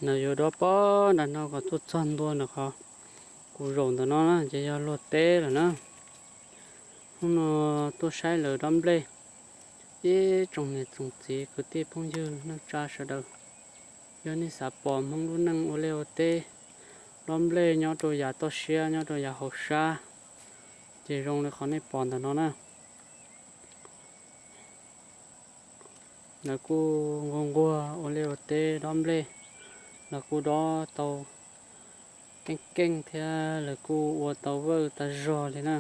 Nws yuav dob pob nram no kom tuaj txog ntua ntawm qhov kuv zaum ntawm no na ces yog luag teb lawm na. Hnub no tuaj saib lawv dob nplej, ib tsoom niam tsoom txiv kwv tij phooj ywg neej tsa sawv daws, yog nej xav pom Hmoob lub neej ua liaj ua teb, dob nplej nyob rau yav toj siab nyob rau yav hauv sab, ces zoo li qhov nej pom ntawm no na. Lawv kuj nquag nquag ua liaj ua teb dob nplej, lawv kuj dob tau keej keej thiab lawv kuj ua tau vwj tag zog li na.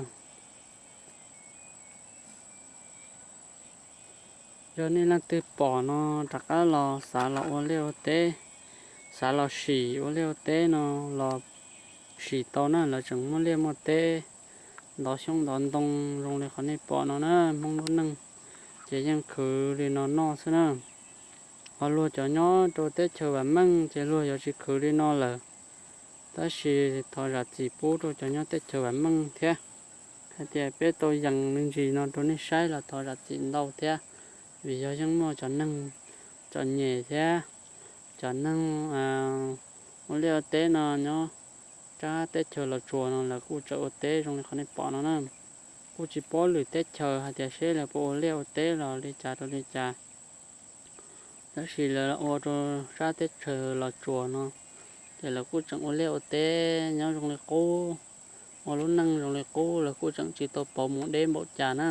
Yog nej leej twg pom no rov qab los xav los ua liaj ua teb, xav los sim ua liaj ua teb no los sim tau na, lawv tseem muaj liaj muaj teb, ntov xyoob ntov ntoo zoo li qhov nej pom no na. Hmoob lub neej ces yeej khwv li no noj xwb na. Ho luag cov nyob rau teb chaws vam meej ces luag yuav tsis khwv li no lawm. Tab sis thov zam txim pub rau cov nyob teb chaws vam meej thiab. Hais tias peb tau yees me ntsis no rau nej saib los thov zam txim ntau thiab, vim yog yeej muaj cov neeg txom nyem thiab cov neeg ua liaj ua teb no nyob sab teb chaws Los Tsuas no lawv kuj tseem ua teb zoo li qhov nej pom no na. Kuj tsis paub lwm teb chaws hais tias seb lawv puas ua liaj ua teb los li cas rau li cas. Tab sis lawv ua rau sab teb chaws Los Tsuas no ces lawv kuj tseem ua liaj ua teb nyob zoo li qub, ua lub neej zoo li qub, lawv kuj tseem tsis tau pauv mus deb npaum cas na.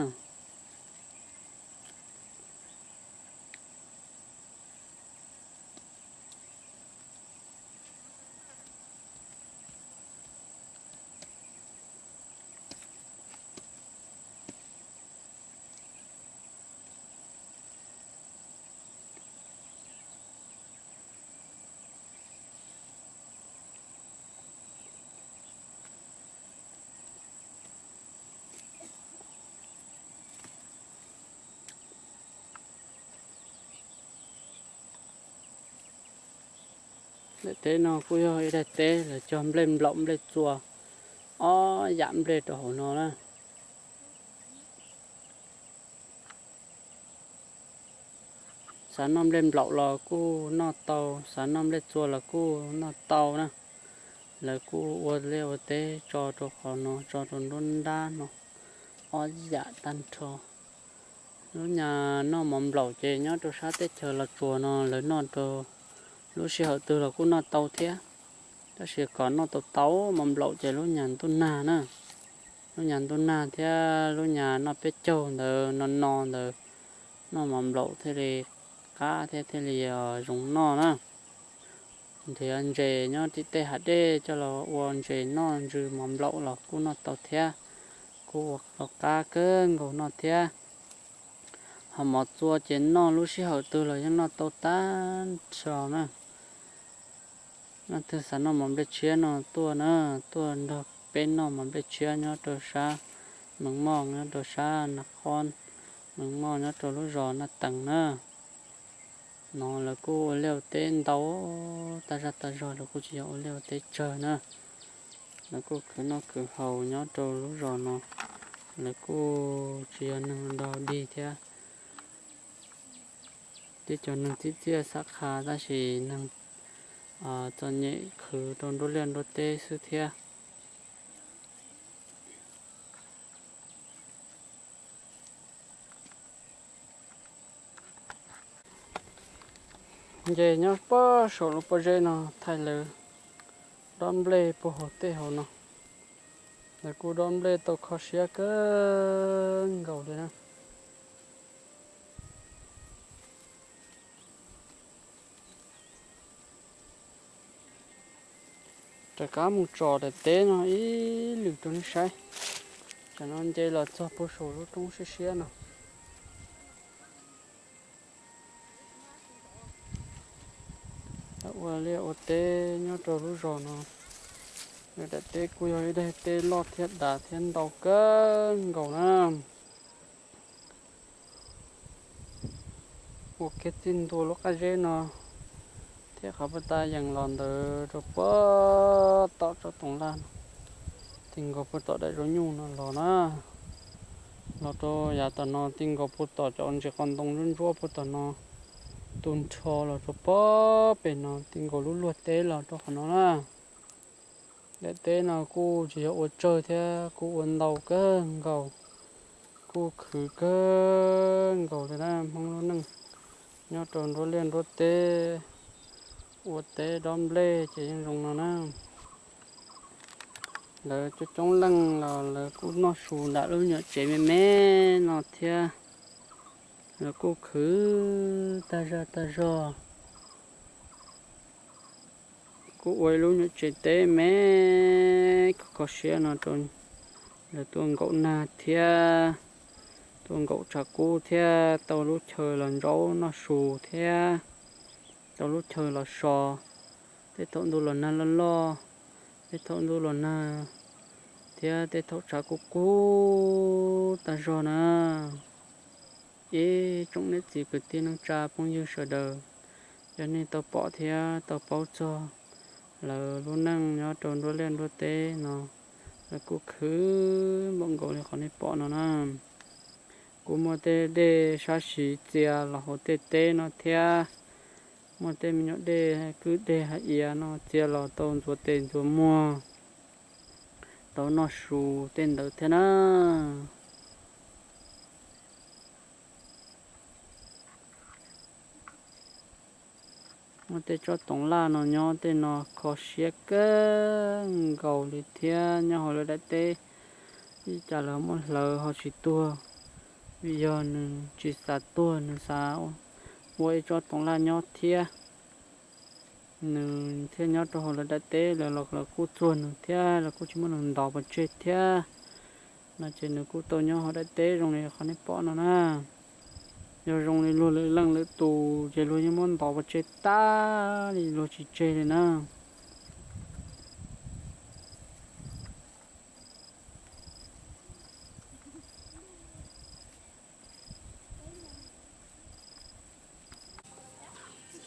Daim teb no kuj yog ib daim teb lawv cog nplej nplaum nplej txua, ob yam nplej rau hauv no na. Xav noj nplej nplaum los kuj noj tau, xav noj nplej txua los kuj noj tau na. Lawv kuj ua liaj ua teb tso rau qhov no, tso rau nruab nrab no, ob yam tag nrho. Lub nyuag noj mov nplaum ces nyob rau sab teb chaws Los Tsuas no lawv noj rau lub sij hawm twg los kuj noj tau thiab. Tab sis kom noj tau tau mov nplaum ces lub nyuag ntuj nag na, lub nyuag ntuj nag thiab lub nyuag noj peb caug ntawd no no ntawd, noj mov nplaum thiaj li qab thiab thiaj li zoo noj na. Nrhiav ntses nyob tim tej hav dej coj los ua ntses noj ntsws mov nplaum los kuj noj tau thiab, kuj ua tau qab kawg nkaus noj thiab. Ho mov txua ces noj lub sij hawm twg los yeej noj tau tag nrho na. Leej twg xav noj mov nplej tshiab no tuaj na, tuaj nrog peb noj mov nplej tshiab nyob rau sab Mees Moj, nyob rau sab Nas Khoos, Mees Moj nyob rau lub zos Naj Tees na. No lawv kuj ua liaj ua teb ntau, tag zaj tag zog lawv kuj tsis yog ua liaj ua teb tsawg na. Lawv kuj khwv noj khwv haus nyob rau lub zos no, lawv kuj tsis yog neeg nrog dig thiab. Tib cov neeg txib txiaj xab qha tab sis neeg txom nyem khwv rau nruab liaj nruab teb xwb thiab. Nce nyob puag saum lub pob zeb no thaij lawv dob nplej puag hauv tej hauv no. Lawv kuj dob nplej tau kho siab kawg nkaus li na. Rov qab mus tsom daim teb no ib lwm rau nej saib. Tam no nce los txog puag saum lub roob siab siab no. Ua liaj ua teb nyob rau lub zos no, daim teb kuj yog ib daim teb loj thiab dav thiab ntau kawg nkaus na. Ua kiag txij ntua lub qab zeb no thiab qhov puag ta yees los ntawd rau puag tom tsob toov laj no, ti nkaus puag tom daim zaub nyuj no los na, los rau yav tom no ti nkaus puag tom cov ntses qos ntoo ntsuab ntsuab puag tom no, tu nrho los rau pem no, ti nkaus lub luag teb los rau qhov no na. Daim teb no kuj tsis yog ua tsawg thiab, kuj ua ntau kawg nkaus, kuj khwv kawg nkaus li na. Hmoob lub neej nyob rau nruab liaj nruab teb, ua teb dob nplej ces yeej zoo no na. Lawv coob coob leej los lawv kuj noj su nram lub nyuam tsev me me no thiab. Lawv kuj khwv tag zog tag zog, kuj ua ib lub nyuam tsev teb me kho kho siab no rau lawv tuaj nkaum nag thiab, tuaj nkaum tshav kub thiab, tau lub chaw los ntsaub noj su thiab, tau lub chaw los so. Tej thaum ntuj los nag loj loj, tej thaum ntuj los nag, thiab tej thaum tshav kub kub tag zog na. Ib tsoom niam txiv kwv tij neej tsa phooj ywg sawv daws, yog nej tau pom thiab tau paub txog lawv lub neej nyob rau nruab liaj nruab teb no, lawv kuj khwv npaum nkaus li qhov nej pom no na. Kuj muaj tej dej sab siv txia los hauv tej teb no thiab, muaj tej me nyuam dej kwj deg hav iav no txia los tau ntxuav tes ntxuav muag, tau noj su tej ntawd thiab na. Muaj tej tsob toov laj no nyob tej no kho siab kawg nkaus li thiab. Nyob hauv lawv daim teb ib cas lawv muab hlawv ho tsis tuag, vim yog nws tsis xav tuag, nws xav ua ib tsob toov laj nyob thiab. Nws thiaj nyob rau hauv lawv daim teb, lawv los lawv kuj txuag nws thiab, lawv kuj tsis muab nws ntov pov tseg thiab. No ces nws kuj tau nyob hauv daim teb zoo li qhov nej pom no na. Yog zoo li luag lwm leej lwm tus ces luag yeej muab ntov pov tseg tag li, luag tsis tseg li na.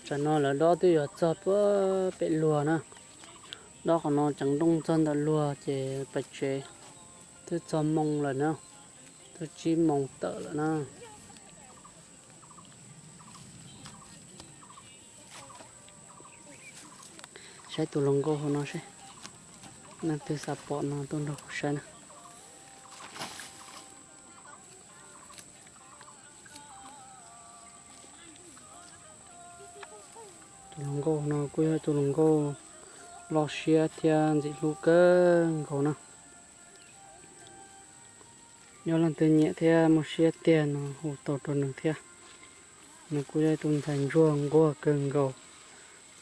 Tsam no lawv dob twb yuav txog puag pem luag na. Dob qhov no tseev nrooj txog ntawm luag ces pais tsev twb txog moo lawm na, twb tsib moos tawm lawm na. Saib tus hluas nkauj hauv no seb, leej twg xav pom no tuaj nrog kuv saib na. Tus hluas nkauj no kuj yog tus hluas nkauj loj siab thiab ntxim hlub kawg nkaus na. Yog leej twg nyiam thiab muaj siab tiag no hu tau rau nws thiab. Nws kuj yog ib tug ntxhais ntsuag nquag kawg nkaus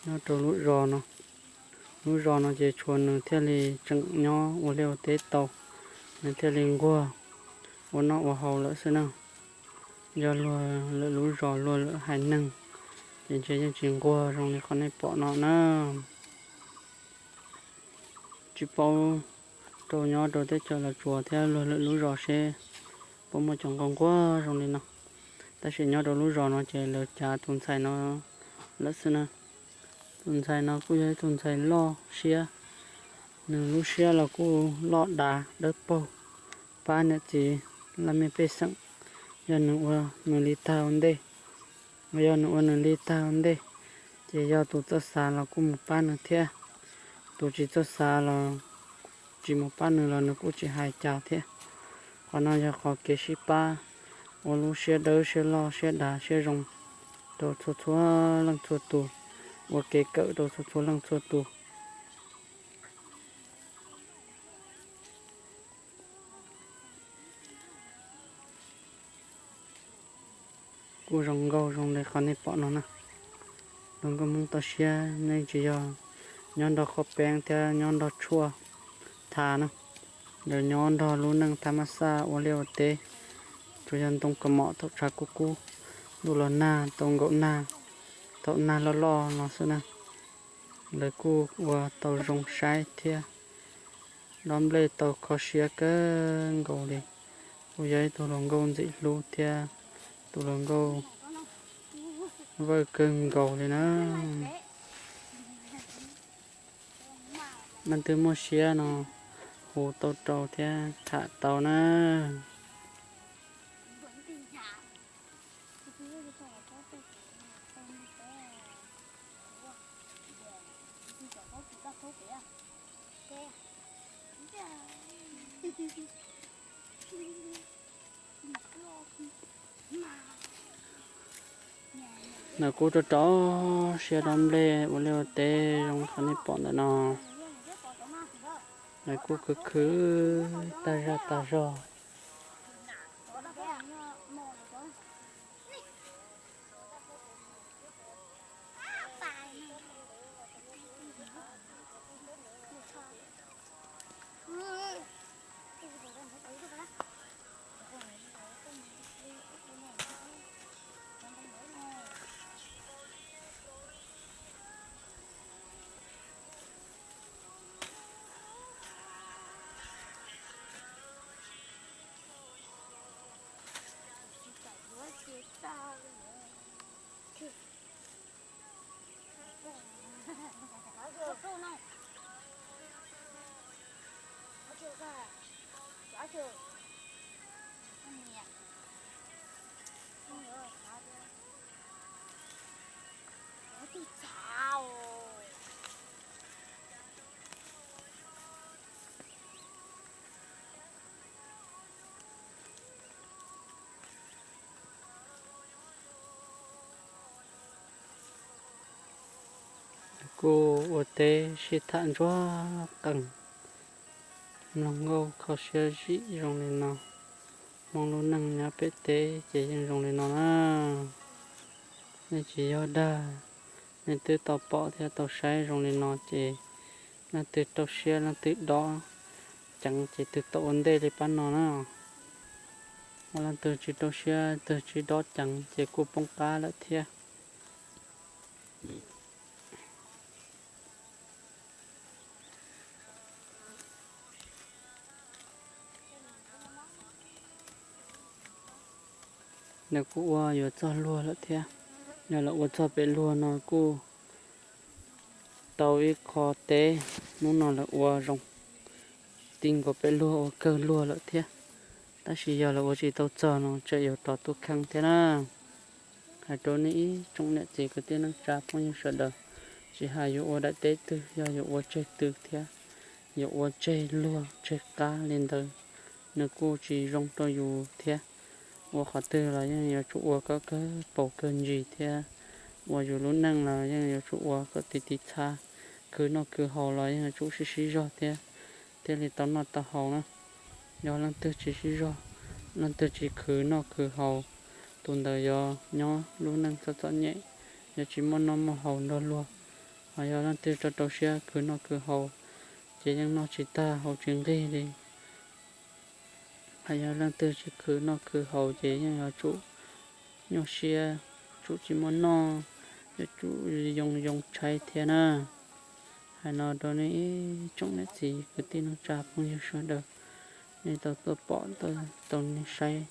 nyob rau lub zos no. Lub zos no ces tshuav nws thiaj li tseem nyob ua liaj ua teb tau, nws thiaj li nquag ua noj ua haus lawm xwb na. Yog luag lwm lub zos luag lwm haiv neeg ces ntshe yeej tsis nquag zoo li qhov nej pom no na. Tsis paub rau nyob rau teb chaws Los Tsuas thiab luag lwm lub zos seb puas muaj cov nquag nquag zoo li no. Tab sis nyob rau lub zos no ces lawv cav tus ntxhais no lawm xwb na. Tus ntxhais no kuj yog ib tug ntxhais loj siab, nws lub siab los kuj loj dav dawb paug, pab niam txiv laj mej pej xeem. Yog nws ua nws li tag ua ntej, yog nws ua nws li tag ua ntej, ces yog tus txawj xav los kuj mus pab nws thiab. Tus tsis txawj xav los tsis mus pab nws los nws kuj tsis hais cas thiab. Qhov no yog qhov kev sib pab ua lub siab dawb siab loj siab dav siab zoo rau txhua txhua leej txhua tus, ua kev kawm rau txhua txhua leej txhua tus. Kuj zoo nkauj zoo li qhov nej pom no na. Hluas nkauj Hmoob toj siab nej tsis yog nyob nrog qhov peeb thiab nyob nrog tshuaj tha na. Lawv nyob nrog lub neej thab mab xaj ua liaj ua teb, tsuas yog ntoo kaus mom thaum tshav kub kub, ntuj los nag tau nkaum nag, thaum nag loj loj no xwb na. Lawv kuj ua tau zoo saib thiab, dob nplej tau kho siab kawg nkaus li. Kuj yog ib tug hluas nkauj ntxim hlub thiab tus hluas nkauj vawj kawg nkaus li na. Leej twg muaj siab no hu tau rau thiab tham tau na. Nws kuj rau rau siab dob nplej ua liaj ua teb zoo li qhov nej pom ntawm no. Nws kuj khwv khwv tag zaj tag zog. Kuj ua teb sib tham ntsuag qees, mloog nkauj kho siab zim zoo li no, hmoob lub neej nyob pem teb ces yeej zoo li no na. Nej tsis yog dag, nej twb tau pom thiab tau saib zoo li no ces leej twg rau siab leej twg dob ceev ces twg tau ua ntej li pab no na. Leej twg tsis rau siab twg tsis dob ceev ces kuj poob qab lawm thiab. Nws kuj ua yuav txog luag lawm thiab. Yog lawv ua txog pem luag no kuj tau ib qho teb, hnub no lawv ua zoo ti nkaus pem luag ua kawg luag lawm thiab. Tab sis yog lawv ua tsis tau txog no tseem yuav rov tuaj kheej thiab na. Hais rau nej ib tsoom niam txiv kwv tij neej tsa phooj ywg sawv daws, tsis hais yuav ua daim teb twg, yog yuav ua tseg twg thiab, yuav ua tseg luag tseg qab li ntawd, nws kuj tsis zoo rau yus thiab. Ua qhov twg los yeej yuav tsum ua kom kawg paus kawg ntsis thiab. Ua yus lub neej los yeej yuav tsum ua kom tiv tiv txha, khwv noj khwv haus los yeej yuav tsum sib sib zog thiab, thiaj li tau noj tau haus na. Yog leej twg tsis sib zog, leej twg tsis khwv noj khwv haus, tus ntawd yuav nyob lub neej txom txom nyem, yuav tsis muaj noj muaj haus nrog luag. Ho yog leej twg rau rau siab khwv noj khwv haus, ces yeej noj tsis tag haus tsis nqig li. Hos yog leej twg tsis khwv noj khwv haus ces yeej yuav tsum nyuaj siab, tsum tsis muaj noj, yuav tsum yoo yoo tshaib thiab na. Hais no rau nej ib tsoom niam txiv kwv tij neej tsa phooj ywg sawv daws, nej tau tuaj pom, tau nej saib,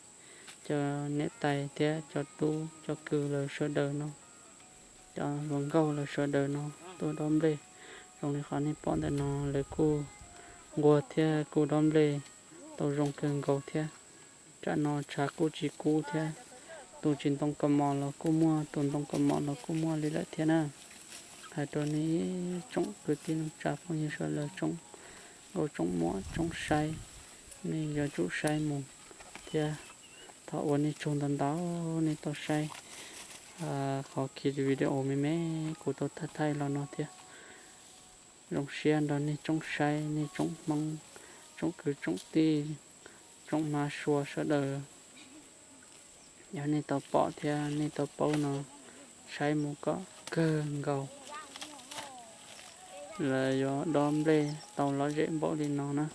cov niam tais thiab cov tub cov kwv lawv sawv daws no, cov hluas nkauj lawv sawv daws no tuaj dob nplej zoo li qhov nej pom ntawm no, lawv kuj nquag thiab kuj dob nplej tau zoo kawg nkaus thiab. Tsam no tshav kuj tsis kub thiab, tus tsis ntoo kaus mom los kuj muaj, tus ntoo kaus mom los kuj muaj li lawm thiab na. Hais rau nej ib tsoom kwv tij neej tsa phooj ywg sawv daws, tsoom nkauj tsoom muam tsoom saib, nej yuav tsum saib mus thiab. Thov ua nej tsaug ntau ntau nej tau saib qhov ki video me me kuv tau thaij thaij los no thiab. Zoo siab nrog nej tsoom saib, nej tsoom hmoob, tsoom kwv tsoom tij, tsoom hmab sua sawv daws. Yog nej tau pom thiab nej tau paub no, saib mus kom kawg nkaus. Lawv yuav dob nplej tau lom zem npaum li no na.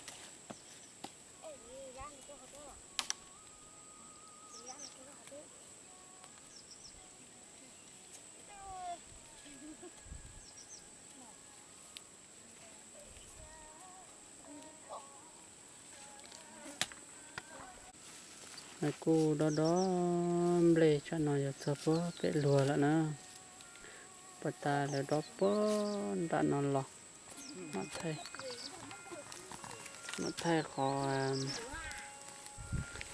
Kuj dob dob nplej tsam no yuav txog puag pem luag lawm na. Puag ta lawv dob puag nram no los, mam thaij qhov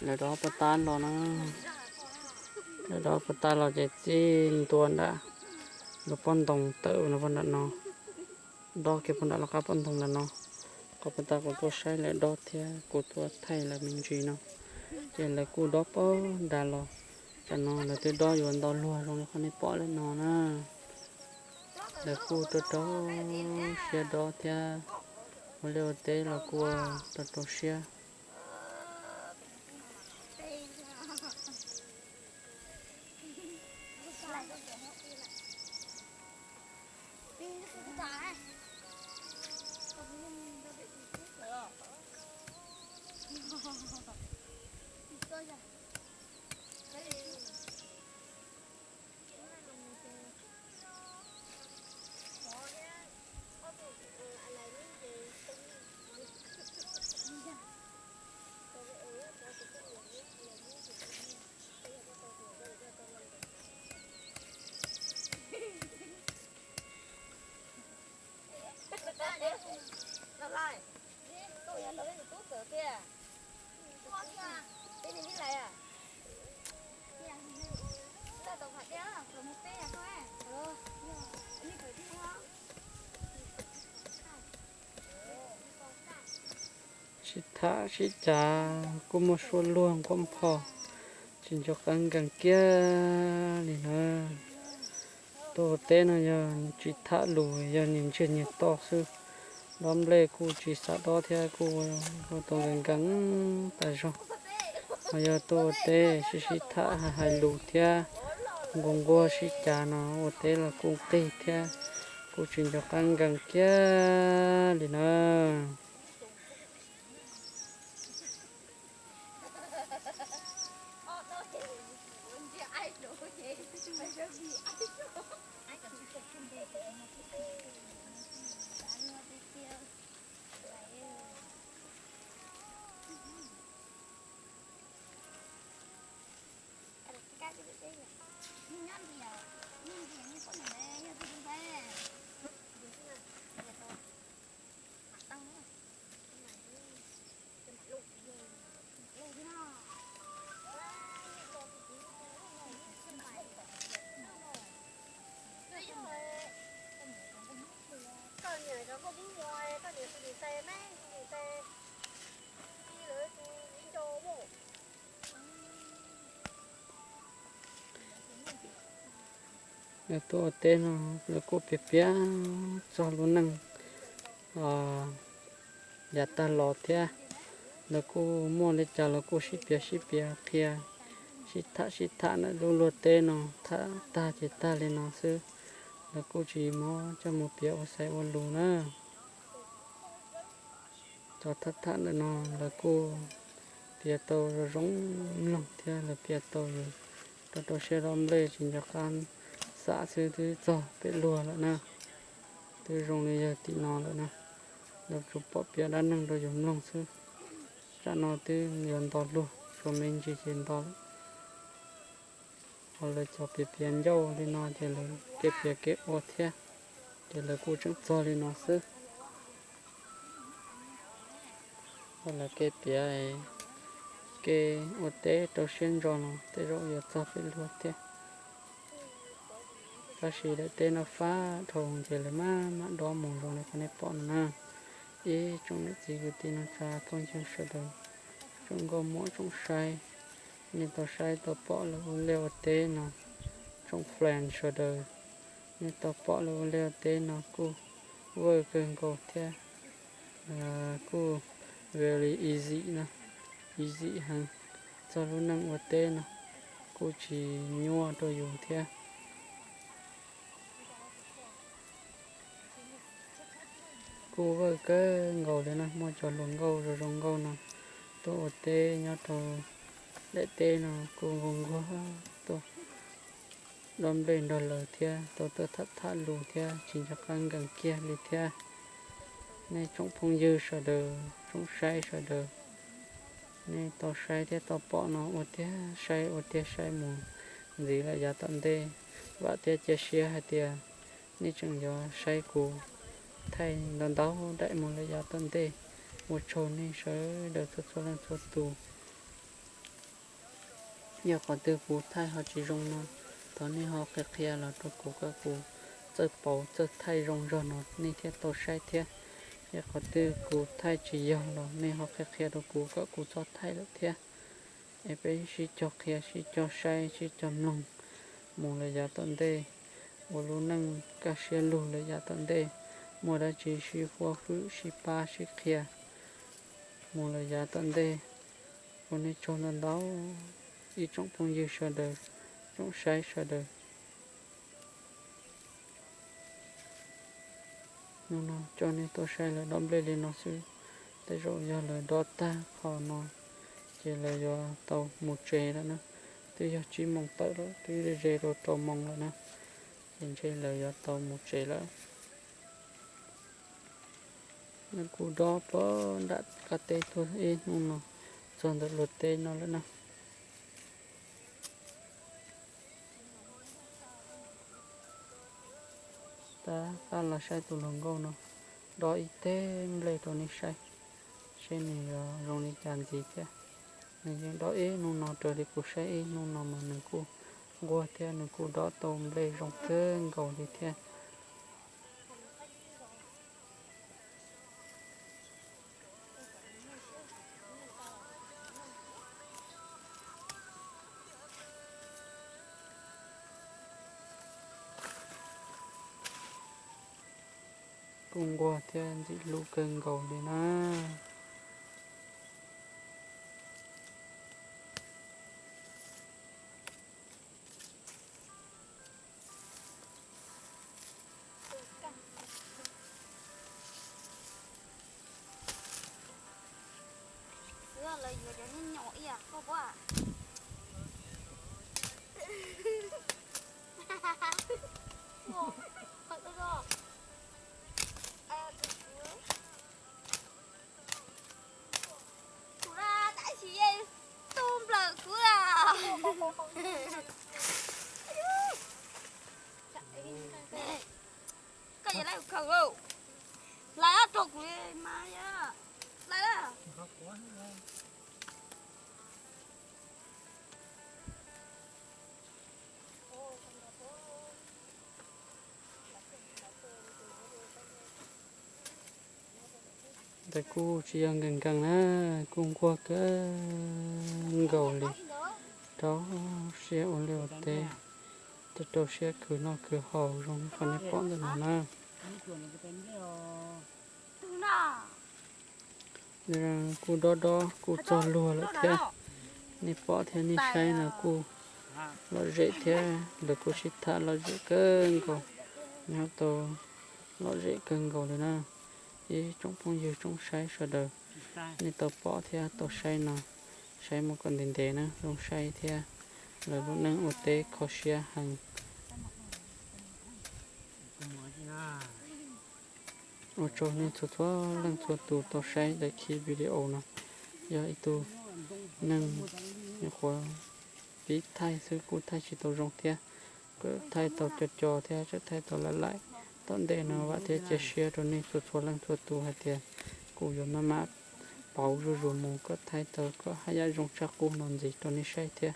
lawv dob puag ta los na. Dob puag ta los ces txij ntua nram lub pob ntoo tawm no puag nram no, dob kiag puag nram lub qab pob ntoo nram no. Qhov puag ta kuv tuaj saib lawv dob thiab kuv tuaj thaij lawv me ntsis no, ces lawv kuj dob puag nrad los. Tsam no lawv twb dob yuav nto luag zoo li qhov nej pom lawm no na. Lawv kuj rau rau siab dob thiab, ua liaj ua teb los kuj rau rau siab. Sib tham sib cav kuj muaj suab luag nqhuab nphos, tsis nco qab nkees kiag li na. Tuaj ua teb no yog tsis tham lus, yog nyias ntsiag nyias to xwb. Dob nplej kuj tsis xav dob thiab, kuj ua tau nkees nkees tas zog. Ho yog tuaj ua teb sib sib tham hais lus thiab nquag nquag sib cav no ua teb los kuj nqig thiab, kuj tsis nco qab nkees kiag li na. Lawv tuaj ua teb no lawv kuj piav piav txog lub neej yav tag los thiab. Lawv kuj muaj li cas los kuj sib piav sib piav qhia, sib tham sib tham ntawm lub luag teb no, tham tag ces tag li no xwb. Lawv kuj tsis muab coj mus piav ua xaiv ua lus na. Cov tham tham ntawm no lawv kuj piav tau zoo zoo mloog thiab lawv piav tau yus rau rau siab dob nplej tsis nco qab xav xwb twb txog pem luag lawm na. Twb zoo li yawg tim no lawm na, lawv tsuas pom piav dab neeg rau yus mloog xwb. Tsam no twb yuav nto luag, tshuav me ntsis ces nto lawm. Ho lawv cov piav piav ncauj li no ces lawv kev piav kev ua thiab, ces lawv kuj tseem txog li no xwb. Ho lawv kev piav kev ua teb rau siab ntso no tej zaum yuav txog pem luag thiab. Tab sis daim teb no fab dhau ces lawv maj mam dob mus zoo li qhov nej pom no na. Ib tsoom niam txiv kwv tij neej tsa phooj ywg sawv daws, tsoom nkauj muam tsoom saib, nej tau saib tau pom lawv ua liaj ua teb no, tsoom friend sawv daws, nej tau pom lawv ua liaj ua teb no kuj vawj kawg nkaus thiab, kuj very easy na, easy heev. Txog lub neej ua teb no kuj tsis nyuaj rau yus thiab. Kuj vawj kawg nkaus li na, muaj cov hluas nkauj zoo zoo nkauj no tuaj ua teb nyob rau daim teb no kuj nquag nquag tuaj dob nplej nrog lawv thiab, tau tuaj tham tham lus thiab tsis nco qab nkees kiag li thiab. Nej tsoom phooj ywg sawv daws, tsoom saib sawv daws, nej tau saib thiab tau pom no ua tiag saib ua tiag saib mus ntxiv lawm yav tom ntej. Vam thiab cia siab hais tias nej tseem yuav saib kuv thaij ntau ntau daim mus lawm yav tom ntej. Ua tsaug nej sawv daws txhua txhua leej txhua tus. Yog qhov twg kuv thaij ho tsis zoo no, thov nej ho qhia qhia los rau kuv kom kuv txawj pauv txawj thaij zoo zog no nej thiaj tau saib thiab. Yog qhov twg kuv thaij tsis yog los nej ho qhia qhia rau kuv kom kuv txhob thaij lawm thiab. Es peb sib cog qhia sib cog saib sib cog mloog mus lawm yav tom ntej, ua lub neej kaj siab lug lawm yav tom ntej, muaj dab tsi sib huab hwm sib pab sib qhia mus lawm yav tom ntej. Ua nej tsaug ntau ntau ib tsoom phooj ywg sawv daws, tsoom saib sawv daws. Hnub no coj nej tuaj saib lawv dob nplej li no xwb, tej zaum yog lawv dob tag qhov no ces lawv yuav tau mus tsev lawm na. Twb yog tsib moos tawm lawm, twb ze rau rau moos lawm na, ces ntshe lawv yuav tau mus tsev lawm. Nws kuj dob puag nram qab teb tuaj ib hnub no txog ntawm luag teb no lawm na. Tab tab los saib tus hluas nkauj no dob ib teg nplej rau nej saib, seb nws yuav zoo li cas ntxiv thiab. Nws yeej dob ib hnub no raws li kuv saib ib hnub no mas nws kuj nquag thiab nws kuj dob tau nplej zoo kawg nkaus li thiab. Kuj nquag thiab ntxim hlub kawg nkaus li na. Lawv yuav cov niag nyom ib yam koj pom. Kuv na, tab sis yeej tu nplawm kuv na. Koj yuav laiv khaws lauj. Laiv rau kuv li mas yog laiv. Ntawd kuj tsis yog nkees nkees na, kuj nquag kawg nkaus li. Rau siab ua liaj ua teb, rau siab khwv noj khwv haus zoo li qhov nej pom ntawm no na. Kuj dob dob kuj txog luag lawm thiab. Nej pom thiab nej saib no kuj lom zem thiab lawv kuj sib tham lom zem kawg nkaus. Nyob tau lom zem kawg nkaus li na. Ib tsoom phooj ywg tsoom saib sawv daws, nej tau pom thiab tau saib no, saib mus kom ntev ntev na zoo saib thiab. Lawv lub neej ua teb kho siab heev. Ua tsaug nej txhua txhua leej txhua tus tau saib daim clip video no. Yog ib tug neeg nyuam qhuav pib thaij xwb kuj thaij tsis tau zoo thiab, kuj thaij tau co co thiab tseem thaij tau laim laim. Tom ntej no vam thiab cia siab rau nej txhua txhua leej txhua tus hais tias kuv yuav maj mam pauv zuj zus mus kom thaij tau kom haj yam zoo tshaj qub no ntxiv rau nej saib thiab.